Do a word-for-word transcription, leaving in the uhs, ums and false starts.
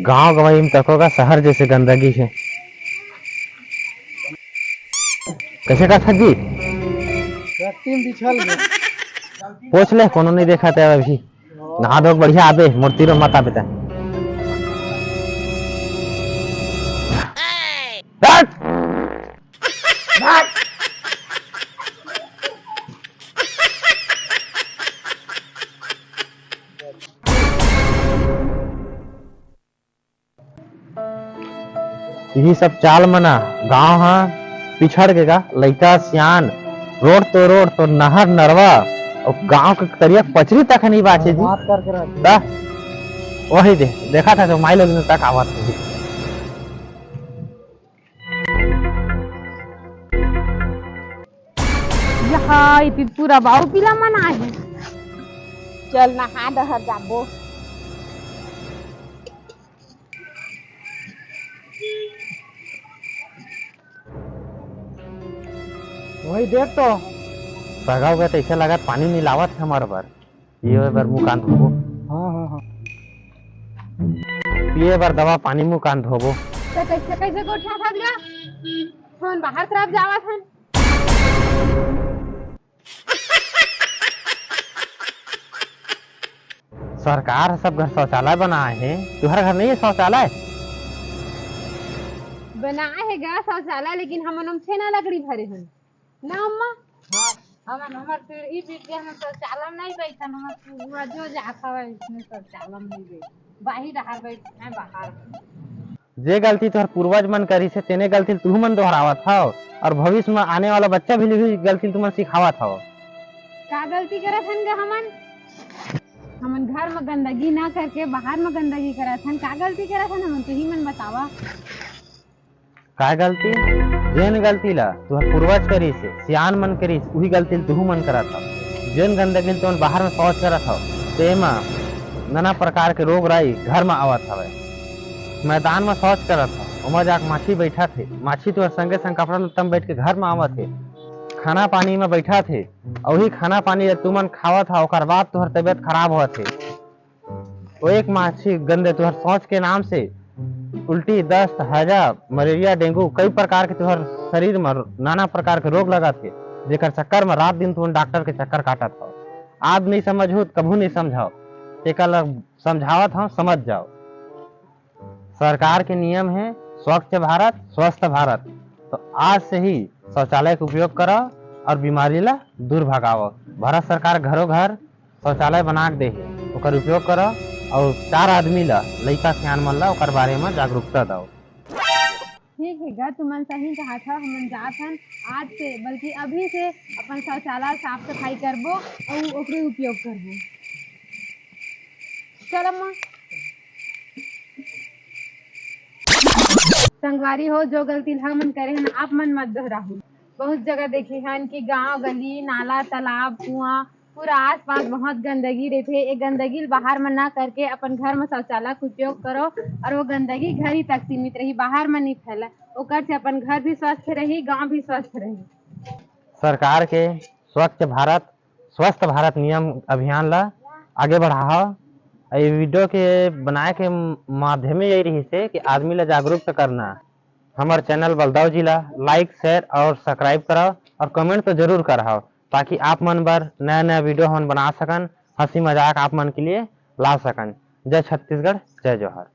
गांव गंवई में तको का शहर जैसे गंदगी हे। कैसे का जी? पोछ ले, कोनो नहीं देखा ते अभी। नहा धो के बढ़िया आबे, मोर तीर मत आबे ते। हट! इही सब चाल मना, गांव ह पिछड़ के गा, लइका सियान, रोड तो रोड, तो नहर नरवा, अउ गांव के तरिया पचरी तक नहीं बाचे जी। बात करके रहते। दा, वही दे, देखा था जो माई लोग तक आवत है। यहाँ इति पूरा बाऊ पीला मन आहे। चल नहा डहर जाबो। वही देख तो। सगा हो गया तो ऐसे लगत पानी नहीं लावत है हमारे बर। पिए बर मुंह कान धोबो। हाँ, हाँ, हाँ। पिए बर दवा पानी मुंह कान धोबो। तो कैसे, कैसे गोठिया भाग गया? फोन बाहर तरफ जावा था। सरकार ह सब घर शौचालय बनाए हे, तुहर घर नहीं है शौचालय? बनाए हे गा शौचालय, लेकिन हमन ओम छेना लकड़ी भरे हन ना अम्मा। हाँ, हमन हमर पीढ़ी बीत गए, हमन शौचालय में नहीं बैठन, हमर पूर्वजो जात हवे इसमें शौचालय में नहीं बैठ, बाहर बाहर बैठ हैं बाहर। जे गलती तोहर पूर्वज मन करिस हे, तेने गलती ल तुहू मन दोहरावत हव, और भविष्य में आने वाला बच्चा भी, भी गलती ल तुमन सिखावत हव। का गलती करत हन गा हमन? हमन घर में गंदगी ना करके बाहर में गंदगी करत हन। का गलती करत हन हमन, तुही मन बतावा। का गलती? जेन गलती ला तुहर पूर्वज करिस हे, सियान मन करिस, उही गलती ल तुहू मन करत हव। जेन गंदगी ल तुमन बाहर में शौच करत हव, तेमा नाना प्रकार के रोग राई घर में आवत हवय। मैदान में शौच करत हव, ओमा जाके माछी बैठत हे, माछी तुहर संगे संग कपड़ा लत्ता में बैठ के घर में आवत हे, खाना पानी में बैठत हे, अउ उही खाना पानी ला तुमन खावत हव, ओकर बाद तुहर तबीयत खराब होवत हे। वो एक माछी गंदे तुहर शौच के नाम से उल्टी, दस्त, हैजा, मलेरिया, डेंगू, कई प्रकार के तुहर शरीर में नाना प्रकार के रोग लगत हे, जेकर चक्कर में रात दिन तुमन डॉक्टर के चक्कर काटत हव। आज नहीं समझहू त कभू नहीं समझव, तेकर ला समझावत हव, समझ जाव। सरकार के नियम हे स्वच्छ भारत, स्वस्थ भारत। तो आज से ही शौचालय के उपयोग करो और बीमारी ला दूर भगाओ। भारत सरकार घरों घर शौचालय बना के दे हे, ओकर उपयोग करो और चार आदमी ला, लइका सियान मन ला ओकर बारे में जागरूकता दो। ठीक हे गा, तुमन सही कहा था, हमन जात हन आज से, बल्कि अभी से अपन शौचालय साफ सफाई करबो और ओकरे उपयोग करबो। चल अम्मा। संगवारी हो, जो गलती ल हमन करे हन, आप मन मत दोहराहू। बहुत जगह देखे हन कि गांव, गली, नाला, तालाब, कुआं, पूरा आसपास बहुत गंदगी रहिथे। ए गंदगी ल बाहर म ना करके अपन घर म शौचालय के उपयोग करो और वो गंदगी घर ही तक सीमित रही, बाहर म नहीं फैले। ओकर से अपन घर भी स्वस्थ रही, गांव भी स्वस्थ रही। सरकार के स्वच्छ भारत, स्वस्थ भारत नियम अभियान ला आगे बढ़ाओ। ये वीडियो के बनाए के माध्यम यही रही से कि आदमी ला जागरूक करना। हमर चैनल बलदाव जी ला like, share और subscribe कराओ और comment तो जरूर कराओ, ताकि आप मन बर नया नया वीडियो हमन बना सकन, हंसी मजाक आप मन के लिए ला सकन। जय छत्तीसगढ़, जय जोहार।